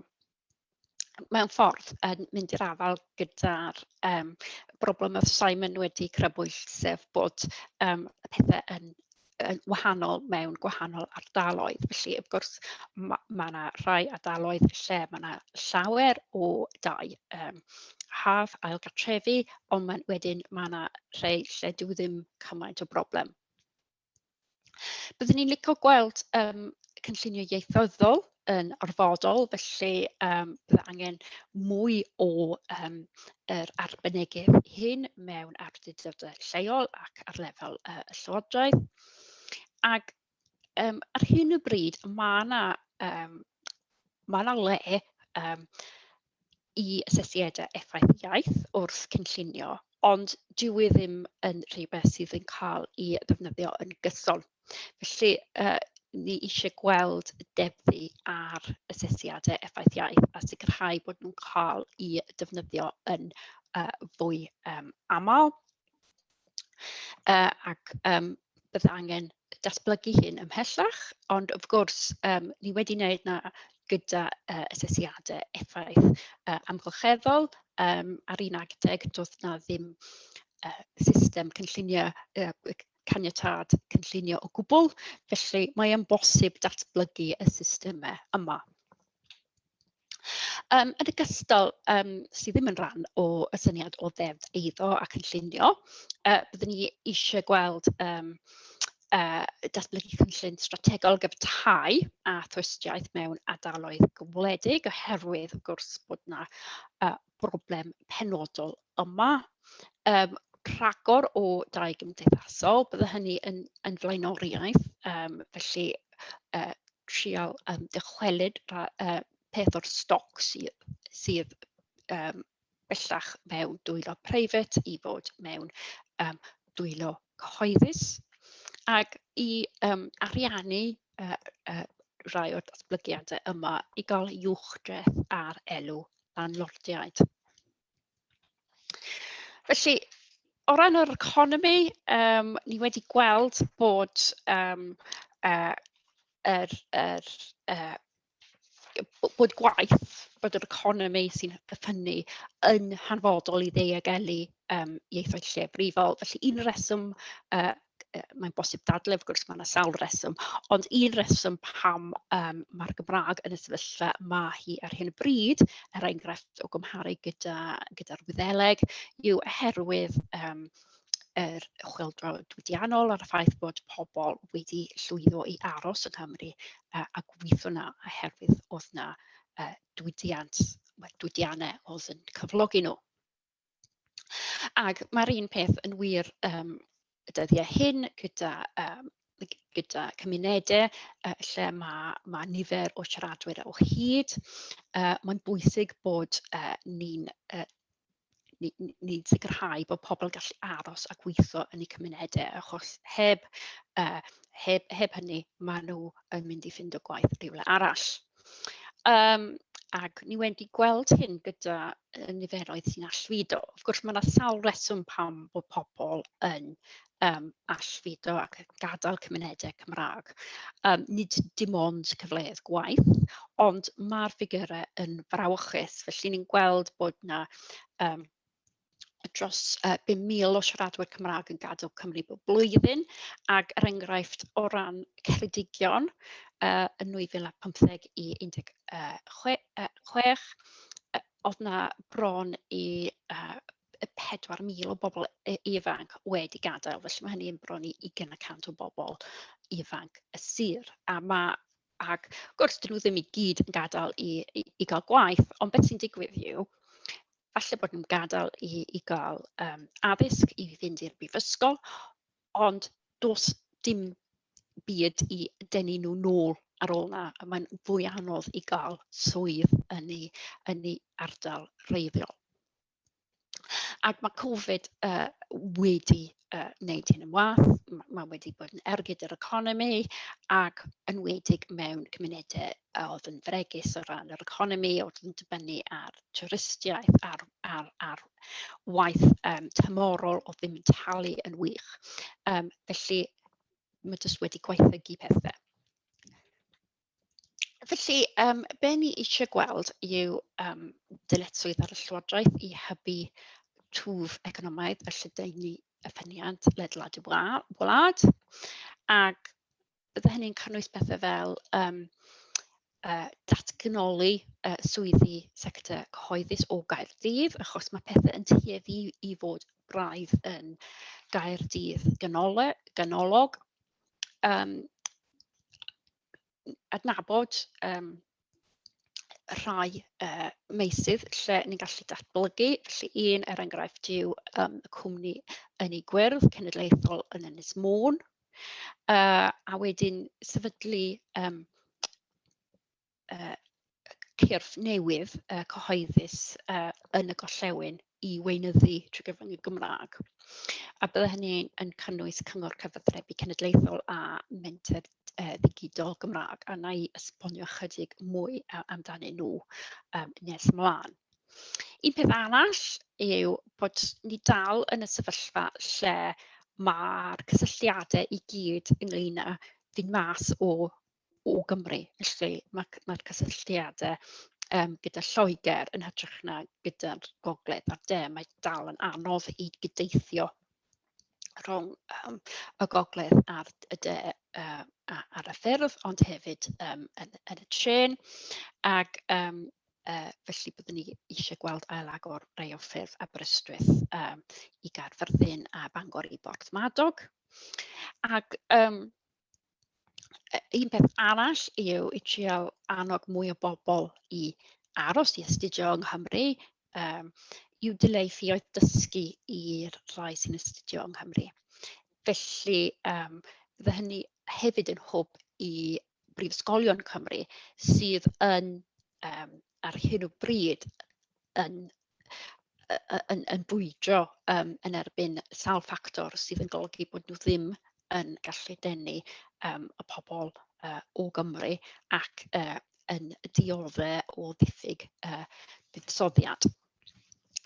[SPEAKER 4] mewn ffordd yn mynd i'r afael gyda'r um, broblem oedd Simon wedi crybwyll, sef bod um, pethau yn yn wahanol mewn gwahanol ardaloedd. Felly, wrth gwrs, ma' 'na rhai ardaloedd lle ma' 'na llawer o dai haf, ail gartrefi, ond wedyn ma' 'na rhai lle dyw e ddim cymaint o broblem. Byddwn ni'n licio gweld cynllunio ieithyddol yn orfodol, felly bydde angen mwy o yr arbenigedd hyn mewn awdurdodau lleol ac ar lefel y llywodraeth. Ac ar hyn o bryd mae 'na le i asesiadau effaith iaith wrth cynllunio, ond dyw e ddim yn rhywbeth sydd yn cael ei ddefnyddio yn gyson. Felly ni eisiau gweld deddfu ar asesiadau effaith iaith a sicrhau bod nhw'n cael eu defnyddio yn fwy aml. Ac bydde angen datblygu hyn ymhellach, ond wrth gwrs ni wedi wneud 'na gyda asesiadau effaith amgylcheddol. Ar un adeg doedd 'na ddim system cynllunio, caniatâd cynllunio o gwbl, felly mae yn bosib datblygu y systemau yma. Yn ogystal, sydd ddim yn rhan o y syniad o ddeddf eiddo a cynllunio, byddwn ni eisiau gweld datblygu cynllun strategol gyfer tai a thwristiaeth mewn ardaloedd gwledig, oherwydd wrth gwrs bod 'na broblem penodol yma. Rhagor o dai gymdeithasol, bydde hynny yn flaenoriaeth, felly trial dychwelyd peth o'r stoc sydd bellach mewn dwylo preifat i fod mewn dwylo cyhoeddus, ac i ariannu rhai o'r datblygiadau yma i gael uwchdreth ar elw landlordiaid. Felly, o ran yr economi, ni wedi gweld bod bod gwaith, bod yr economi sy'n ffynnu yn hanfodol i ddiogelu ieithoedd lleiafrifol. Felly un reswm, mae'n bosib dadlau, wrth gwrs mae yna sawl reswm, ond un reswm pam mae'r Gymraeg yn y sefyllfa mae hi ar hyn o bryd, er enghraifft o gymharu gyda'r Wyddeleg, yw oherwydd yr chwyldro diwydiannol a'r ffaith bod pobl wedi llwyddo i aros yng Nghymru a gweithio yna oherwydd oedd 'na diwydiannau oedd yn cyflogi nhw. Ac mae'r un peth yn wir y dyddiau hyn gyda cymunedau lle mae nifer o siaradwyr o hyd. Mae'n bwysig bod ni'n sicrhau bod pobl yn gallu aros a gweithio yn eu cymunedau, achos heb hynny maen nhw yn mynd i ffindo gwaith rhywle arall. Ac ni wedi gweld hyn gyda niferoedd sy'n allfudo. Wrth gwrs, mae yna sawl reswm pam bod pobl yn allfudo ac yn gadael cymunedau Cymraeg. Nid dim ond cyfleoedd gwaith, ond mae'r ffigurau yn frawychus. Felly ni'n gweld bod yna dros 5,000 o siaradwyr Cymraeg yn gadael Cymru bob blwyddyn, ac er enghraifft o ran Ceredigion yn 2015 i 16, oedd 'na bron i 4,000 o bobl ifanc wedi gadael, felly mae hynny yn bron i 20% o bobl ifanc y sir. Ac wrth gwrs, dyn nhw ddim i gyd yn gadael i gael gwaith, ond beth sy'n digwydd yw, falle bod nhw'n gadael i gael addysg, i fynd i'r brifysgol, ond does dim byd i denu nhw nôl ar ôl 'na, a mae'n fwy anodd i gael swydd yn ei ardal wreiddiol. Ac mae Covid wedi wneud hyn yn wath, mae wedi bod yn ergyd yr economi ac enwedig mewn cymunedau oedd yn fregus o ran yr economi, oedd yn dibynnu ar twristiaeth, ar waith tymhorol oedd ddim yn talu yn wych. Felly mae jyst wedi gwaethygu pethau. Felly, be ni eisiau gweld yw dyletswydd ar y Llywodraeth i hybu twf economaidd a lledaenu y ffyniant ledled y wlad. Ac bydde hynny'n cynnwys pethau fel datganoli swyddi sector cyhoeddus o Gaerdydd, achos mae pethau yn tueddu i fod braidd yn Gaerdydd ganolog. Adnabod rhai meysydd lle ni'n gallu datblygu. Felly un, er enghraifft, yw y cwmni Ynni Gwyrdd Cenedlaethol yn Ynys Môn, a wedyn sefydlu cyrff newydd cyhoeddus yn y gorllewin i weinyddu trwy gyfrwng y Gymraeg. A bydde hynny yn cynnwys Cyngor Cyfathrebu Cenedlaethol a Menter Ddigidol Gymraeg, a wna i esbonio ychydig mwy amdanyn nhw nes ymlaen. Un peth arall yw bod ni dal yn y sefyllfa lle mae'r cysylltiadau i gyd ynglyn â fynd mas o Gymru. Felly mae'r cysylltiadau gyda Lloegr yn hytrach na gyda'r gogledd a'r de. Mae dal yn anodd i gydeithio rhwng y gogledd a'r y de ar y ffyrdd, ond hefyd yn y trên. Ac felly byddwn ni eisiau gweld ailagor rhai o ffyrdd Aberystwyth i Gaerfyrddin a Bangor i Borthmadog. Ac un peth arall yw i trial annog mwy o bobl i aros i astudio yng Nghymru, yw dileu ffioedd dysgu i'r rhai sy'n astudio yng Nghymru. Felly bydde hynny hefyd yn hwb i brifysgolion Cymru sydd yn ar hyn o bryd yn bwydro yn erbyn sawl ffactor sydd yn golygu bod nhw ddim yn gallu denu y pobl o Gymru ac yn dioddef o ddiffyg buddsoddiad.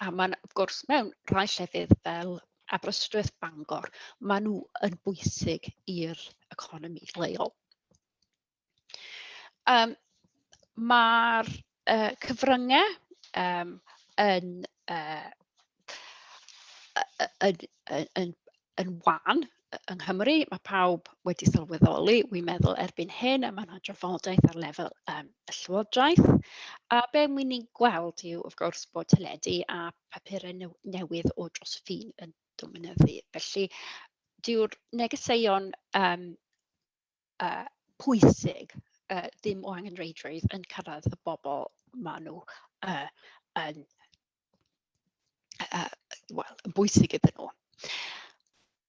[SPEAKER 4] A mae'n, wrth gwrs, mewn rhai llefydd fel Aberystwyth, Bangor, maen nhw yn bwysig i'r economi leol. Mae'r cyfryngau yn wan yng Nghymru. Mae pawb wedi sylweddoli, wi'n meddwl, erbyn hyn, a mae yna drafodaeth ar lefel y Llywodraeth. A be wi'n ni'n gweld yw, wrth gwrs, bod teledu a papurau newydd o dros y ffin yn dominyddu. Felly, dyw'r negeseuon pwysig ddim o angenrheidrwydd yn cyrraedd y bobl maen nhw yn, wel, yn bwysig iddyn nhw.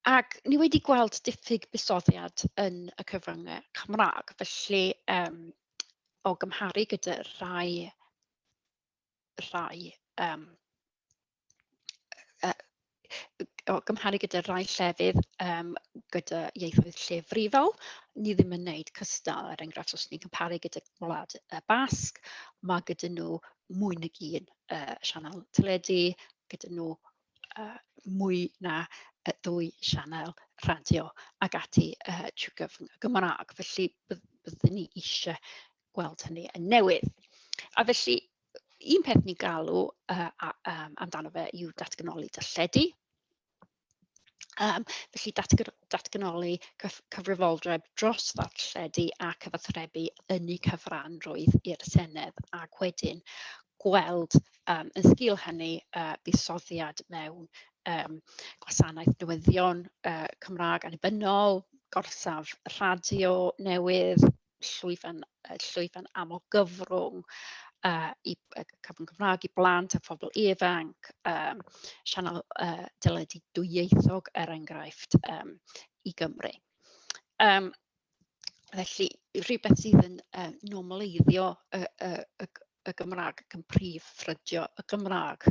[SPEAKER 4] Ac ni wedi gweld diffyg buddsoddiad yn y cyfryngau Cymraeg, felly o gymharu gyda rhai o gymharu gyda rhai llefydd gyda ieithoedd llefrifol, ni ddim yn wneud cystal. Er enghraifft, os ni'n cymharu gyda Gwlad y Basg, mae gyda nhw mwy nag un sianel teledu, gyda nhw mwy na 2 sianel radio ac ati trwy gyfrwng y Gymraeg. Felly byddwn ni eisiau gweld hynny yn newydd. A felly, un peth ni'n galw amdano fe yw datganoli darlledu. Felly datganoli cyfrifoldeb dros ddarlledu a cyfathrebu yn eu cyfranrwydd i'r Senedd, ac wedyn gweld yn sgil hynny buddsoddiad mewn gwasanaeth newyddion Cymraeg annibynnol, gorsaf radio newydd, llwyfan amlgyfrwng i cyfrwng Cymraeg i blant a phobl ifanc, sianel deledu dwyieithog er enghraifft i Gymru. Felly, rhywbeth sydd yn normaleiddio y Gymraeg ac yn prif ffrydio y Gymraeg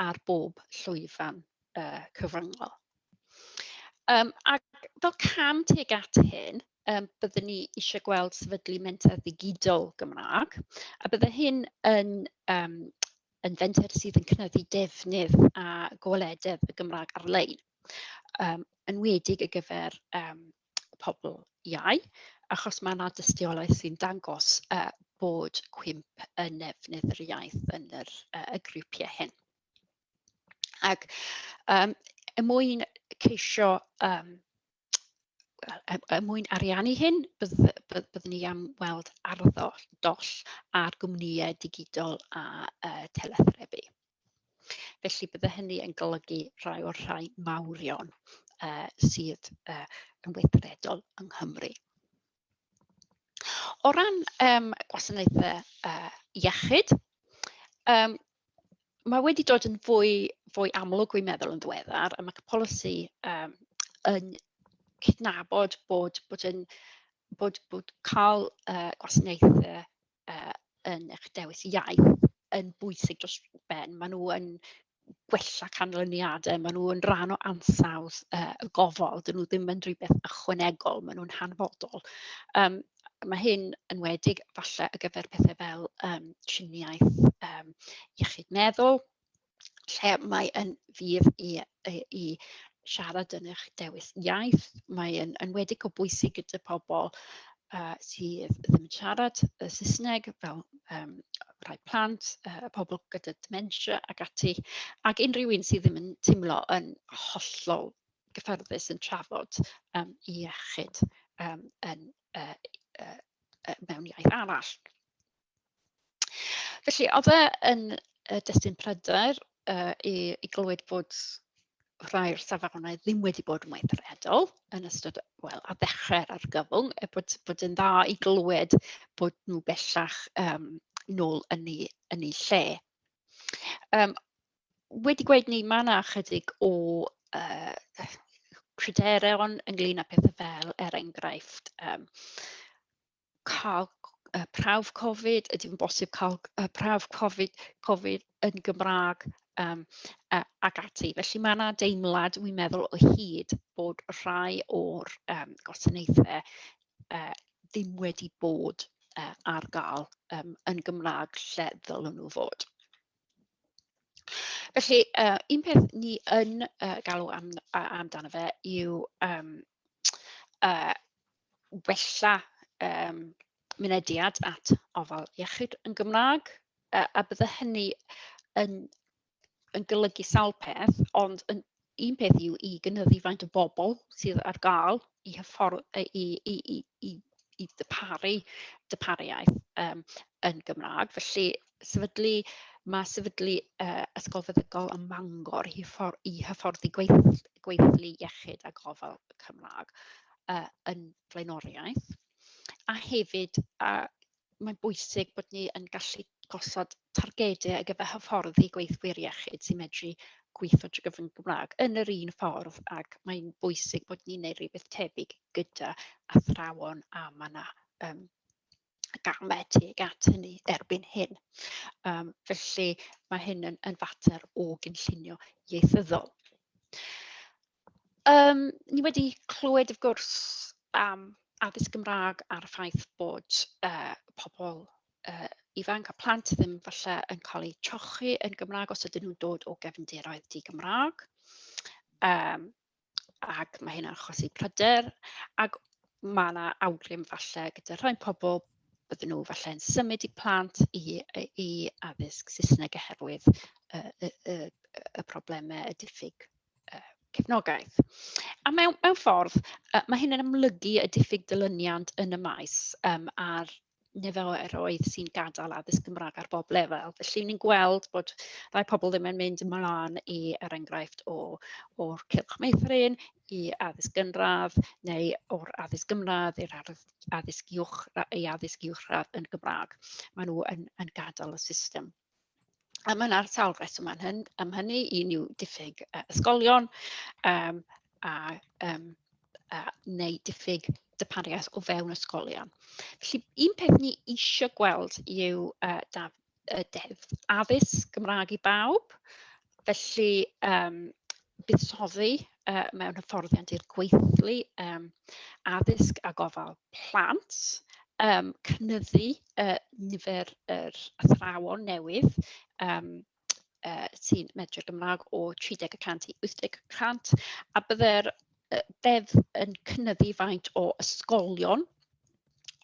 [SPEAKER 4] ar bob llwyfan cyfryngol. Ac fel cam tuag at hyn, byddwn ni eisiau gweld sefydlu menter ddigidol Gymraeg, a bydde hyn yn fenter sydd yn cynyddu defnydd a gwelededd y Gymraeg ar-lein, enwedig ar gyfer pobl iau, achos mae yna dystiolaeth sy'n dangos bod cwymp yn nefnydd yr iaith yn y grwpiau hyn. Ac er mwyn ceisio Er mwyn ariannu hyn, byddwn ni am weld arddoll ar gwmnïau digidol a telethrebu. Felly bydde hynny yn golygu rhai o'r rhai mawrion sydd yn weithredol yng Nghymru. O ran gwasanaethau iechyd, mae wedi dod yn fwy amlwg, dwi'n meddwl, yn ddiweddar, a mae polisi yn cydnabod bod cael gwasanaethau yn eich dewis iaith yn bwysig dros ben. Maen nhw yn gwella canlyniadau, maen nhw yn rhan o ansawdd y gofal, dyn nhw ddim yn rhywbeth ychwanegol, maen nhw'n hanfodol. Mae hyn yn wedig falle ar gyfer pethau fel triniaeth iechyd meddwl, lle mae yn fudd i siarad yn eich dewis iaith. Mae yn enwedig o bwysig gyda pobl sydd ddim yn siarad y Saesneg, fel rhai plant, pobl gyda dementia ac ati, ac unrhyw un sydd ddim yn teimlo yn hollol gyfforddus yn trafod iechyd mewn iaith arall. Felly, oedd e yn destun pryder i glywed bod rhai o'r safonau ddim wedi bod yn weithredol yn ystod, wel, ar ddechrau'r argyfwng, er bod yn dda i glywed bod nhw bellach nôl yn eu lle. Wedi gweud ni, mae yna ychydig o pryderon ynglyn â pethau fel, er enghraifft, cael prawf Covid, ydy yn bosib cael prawf Covid yn Gymraeg ac ati. Felly mae yna deimlad, dwi'n meddwl, o hyd bod rhai o'r gwasanaethau ddim wedi bod ar gael yn Gymraeg lle ddylen nhw fod. Felly, un peth ni yn galw amdano fe yw wella mynediad at ofal iechyd yn Gymraeg, a bydde hynny yn golygu sawl peth, ond un peth yw i gynyddu faint o bobl sydd ar gael i hyffordd, i ddarparu darpariaeth yn Gymraeg. Felly mae sefydlu Ysgol Feddygol ym Mangor i hyfforddi gweithlu iechyd a gofal Cymraeg yn flaenoriaeth. A hefyd, mae'n bwysig bod ni yn gallu gosod targedau ar gyfer hyfforddi gweithwyr iechyd sy'n medru gweithio drwy gyfrwng Gymraeg yn yr un ffordd, ac mae'n bwysig bod ni'n neud rhywbeth tebyg gyda athrawon, a mae yna gamau tuag at hynny erbyn hyn. Felly mae hyn yn fater o gynllunio ieithyddol. Ni wedi clywed, wrth gwrs, am addysg Gymraeg a'r ffaith bod pobl ifanc a plant ddim falle yn cael eu trochi yn Gymraeg os ydyn nhw'n dod o gefndiroedd di-Gymraeg. Ac mae hynna'n achosi pryder, ac mae yna awgrym falle gyda rhai pobl bydden nhw falle yn symud i plant i addysg Saesneg oherwydd y problemau, y diffyg cefnogaeth. A mewn ffordd, mae hyn yn amlygu y diffyg dilyniant yn y maes a'r niferoedd sy'n gadael addysg Gymraeg ar bob lefel. Felly ni'n gweld bod rhai pobl ddim yn mynd ymlaen i, er enghraifft, o'r cylch meithrin i addysg gynradd, neu o'r addysg gynradd i'r addysg uwch, i addysg uwchradd yn Gymraeg. Maen nhw yn gadael y system. A mae yna sawl rheswm am hynny. Un yw diffyg ysgolion neu diffyg darpariaeth o fewn ysgolion. Felly, un peth ni eisiau gweld yw deddf addysg Gymraeg i bawb. Felly, buddsoddi mewn hyfforddiant i'r gweithlu, addysg a gofal plant, cynyddu nifer yr athrawon newydd sy'n medru'r Gymraeg o 30% i 80%, a bydde'r deddf yn cynyddu faint o ysgolion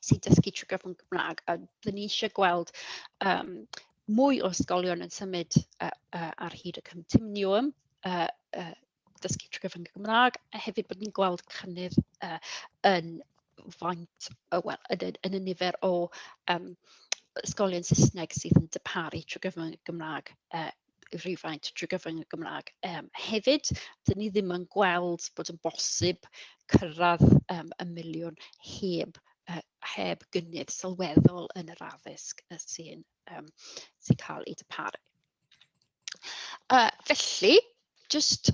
[SPEAKER 4] sy'n dysgu trwy gyfrwng Gymraeg, a byddwn ni eisiau gweld mwy o ysgolion yn symud ar hyd y continuum dysgu trwy gyfrwng y Gymraeg, a hefyd bod ni'n gweld cynnydd yn faint, wel, yn y nifer o ysgolion Saesneg sydd yn darparu trwy gyfrwng y Gymraeg, rhywfaint trwy gyfrwng y Gymraeg. Hefyd, dyn ni ddim yn gweld bod yn bosib cyrraedd y miliwn heb gynnydd sylweddol yn yr addysg sy'n cael ei darparu. Felly, jyst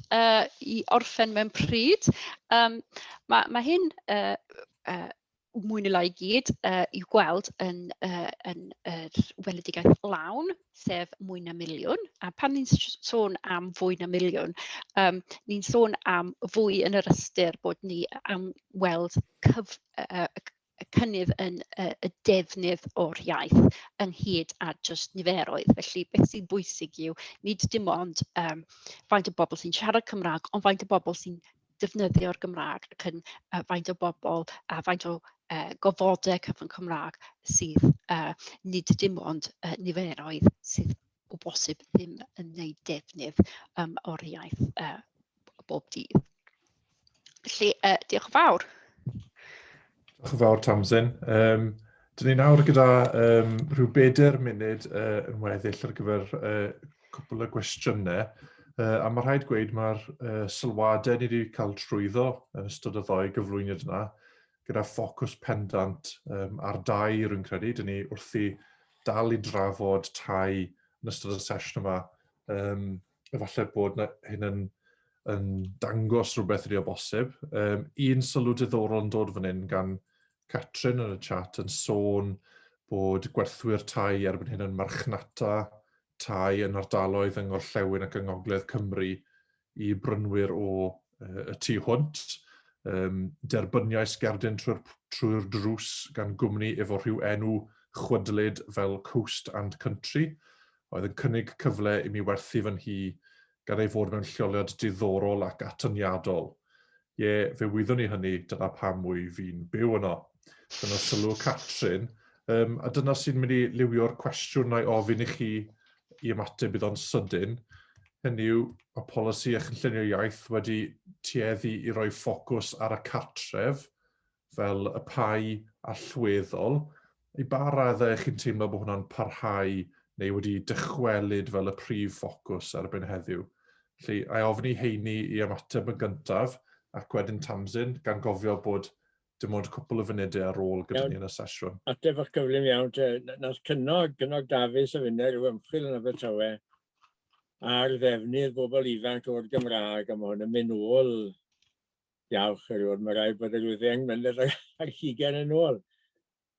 [SPEAKER 4] i orffen mewn pryd, mae hyn mwy neu lai i gyd i'w gweld yn yr weledigaeth lawn, sef mwy na miliwn. A pan ni'n sôn am fwy na miliwn, ni'n sôn am fwy yn yr ystyr bod ni am weld y cynnydd yn y defnydd o'r iaith ynghyd â jyst niferoedd. Felly beth sy'n bwysig yw nid dim ond faint o bobl sy'n siarad Cymraeg, ond faint o bobl sy'n defnyddio'r Gymraeg ac yn faint o bobl a faint o gofodau cyfrwng Cymraeg sydd nid dim ond niferoedd sydd o bosib ddim yn gwneud defnydd o'r iaith bob dydd. Felly, diolch yn fawr.
[SPEAKER 2] Diolch yn fawr, Tamsin. Dyn ni nawr gyda rhyw 4 munud yn weddill ar gyfer cwpl o gwestiynau. A mae rhaid gweud mae'r sylwadau ni wedi cael trwyddo yn ystod y ddoi gyflwyniad yna, gyda ffocws pendant ar dai, rwy'n credu. Dyn ni wrthi dal i drafod tai yn ystod y sesiwn yma. Efallai bod hyn yn dangos rhywbeth i ni o bosib. Un sylw diddorol yn dod fan hyn gan Catrin yn y chat yn sôn bod gwerthwyr tai erbyn hyn yn marchnata tai yn ardaloedd yng Ngorllewin ac yng Ngogledd Cymru i brynwyr o y tu hwnt. Derbyniais gerdyn trwy'r drws gan gwmni efo rhyw enw chwydlyd fel Coast and Country, oedd yn cynnig cyfle i mi werthu fy nhŷ gan ei fod mewn lleoliad diddorol ac atyniadol. Ie, fe wyddwn i hynny, dyna pam wyf fi'n byw yno. Dyna sylw Catrin, a dyna sy'n mynd i liwio'r cwestiwn na i ofyn i chi i ymateb iddo'n sydyn. Hynny yw, mae polisi a chynllunio iaith wedi tueddu i roi ffocws ar y cartref fel y pau allweddol. I ba raddau chi'n teimlo bod hwnna'n parhau neu wedi dychwelyd fel y prif ffocws erbyn heddiw? Felly, a i ofyn i Heini i ymateb yn gyntaf, ac wedyn Tamsin, gan gofio bod dim ond cwpl o funudau ar ôl gyda ni yn y sesiwn.
[SPEAKER 3] Ateb fach gyflym iawn, te. Nath Cynog Dafis a finne rhyw ymchwil yn Abertawe ar ddefnydd bobl ifanc o'r Gymraeg, a mae hwn yn mynd nôl diawch erioed, mae rhaid bod y rhyw 10 mlynedd ar hugain yn ôl.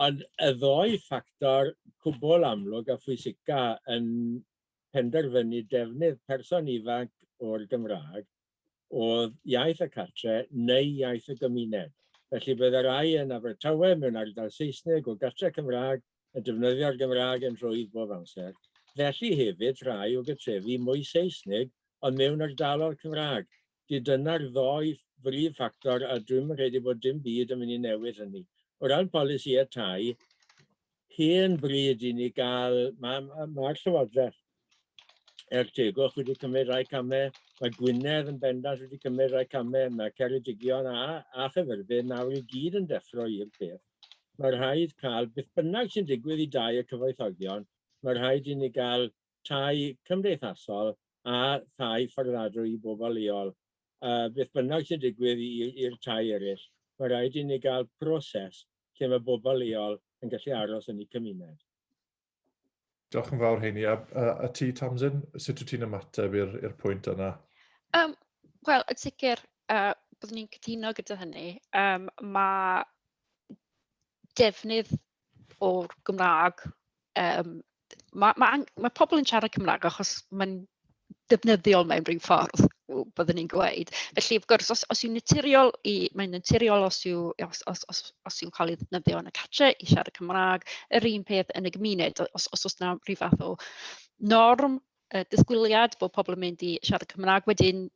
[SPEAKER 3] Ond y ddoi ffactor cwbl amlwg a phwysica yn penderfynu defnydd person ifanc o'r Gymraeg oedd iaith y cartre neu iaith y gymuned. Felly bydde rai yn Abertawe mewn ardal Saesneg o gartre Cymraeg yn defnyddio'r Gymraeg yn rhwydd bob amser. Felly hefyd rhai o gartrefi mwy Saesneg ond mewn ardaloedd Cymraeg. Felly dyna'r ddoi brif ffactor a dwi'm yn credu bod dim byd yn mynd i newid hynny. O ran polisïau tai, hen bryd i ni gael, mae'r ma, ma Llywodraeth er tegwch wedi cymryd rhai camau, mae Gwynedd yn bendant wedi cymryd rhai camau, mae Ceredigion a Chaerfyrddin nawr i gyd yn deffro i'r peth. Mae rhaid cael, beth bynnag sy'n digwydd i dai y cyfoethogion, mae rhaid i ni gael tai cymdeithasol a thai fforddadwy i bobl leol. Beth bynnag sy'n digwydd i'r tai eraill, mae rhaid i ni gael proses lle mae bobl leol yn gallu aros yn eu cymuned.
[SPEAKER 2] Diolch yn fawr, Heini. A ti, Tamsin, sut wyt ti'n ymateb i'r pwynt yna?
[SPEAKER 4] Wel, yn sicr, byddwn ni'n cytuno gyda hynny. Mae defnydd o'r Gymraeg, mae pobl yn siarad Cymraeg achos mae'n defnyddiol mewn rhyw ffordd, byddwn ni'n gweud. Felly, wrth gwrs, os yw'n naturiol, mae'n naturiol os yw'n cael ei ddefnyddio yn y cartre i siarad Cymraeg, yr un peth yn y gymuned, os oes 'na rhyw fath o norm, disgwyliad bod pobl yn mynd i siarad Cymraeg, wedyn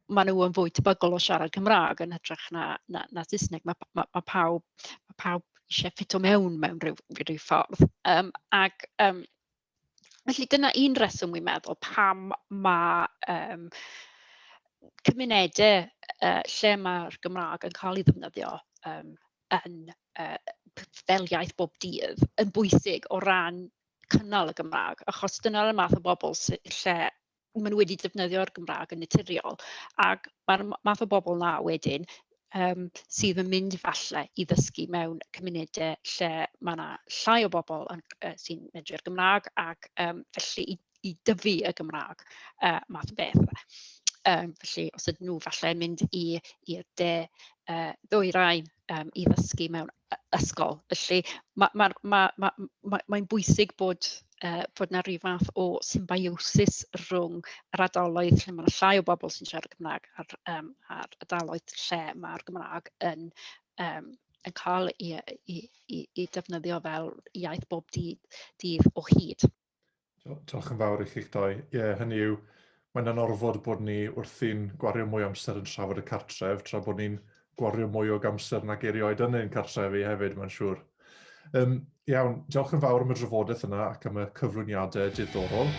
[SPEAKER 4] maen nhw yn fwy tebygol o siarad Cymraeg yn hytrach na Saesneg. Mae pawb eisiau ffito mewn rhyw ffordd. Ac felly dyna un reswm wi'n meddwl pam mae cymunedau lle mae'r Gymraeg yn cael ei ddefnyddio yn fel iaith bob dydd yn bwysig o ran cynnal y Gymraeg, achos dyna'r math o bobl lle maen nhw wedi defnyddio'r Gymraeg yn naturiol, ac mae'r math o bobl 'na wedyn sydd yn mynd falle i ddysgu mewn cymunedau lle mae yna llai o bobl sy'n medru'r Gymraeg, ac felly i dyfu y Gymraeg, math o beth. Felly os ydyn nhw falle yn mynd i'r de ddwyrain i ddysgu mewn ysgol. Felly mae'n ma, ma, ma, ma, ma bwysig bod 'na rhyw fath o symbiosis rhwng yr ardaloedd lle mae 'na llai o bobl sy'n siarad Cymraeg a'r ardaloedd lle mae'r Gymraeg yn cael ei defnyddio fel iaith bob dydd o hyd.
[SPEAKER 2] Diolch yn fawr i chi'ch dau. Ie, yeah, hynny yw, mae'n anorfod bod ni wrthi'n gwario mwy o amser yn trafod y cartref, tra bod ni'n gwario mwy o amser nag erioed yn ein cartrefi hefyd, mae'n siŵr. Iawn, diolch yn fawr am y drafodaeth yna ac am y cyflwyniadau diddorol.